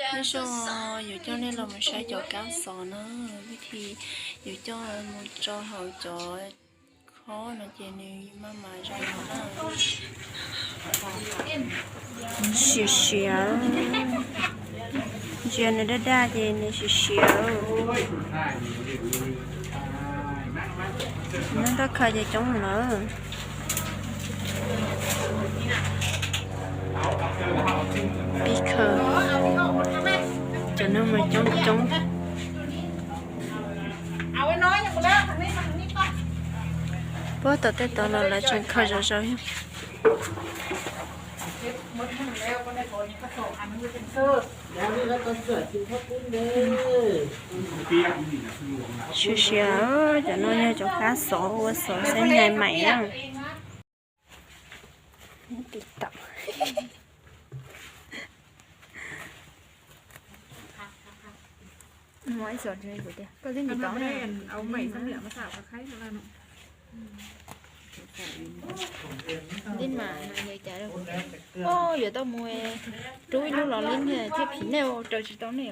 Nyob zoo, yuav coj nej los mus saib cov kab xov na, vim tias yuav coj mus rau hauv cov khob no ces nws maj mam zoo no na. Siav siav, ntsia nws daj daj ces nws siav siav. Nws tab khaws ces coob lawm. Pib khaws, cov no mas coob coob. Puag tom tej tod los lawv tseem khaws zom zaws. Siav siav, cov no yog cov kab xov ua xov xab nyais maim na. Ib mas, yuav tau mus rub ib lub los li thiaj phim nej, raws tsis tau nej.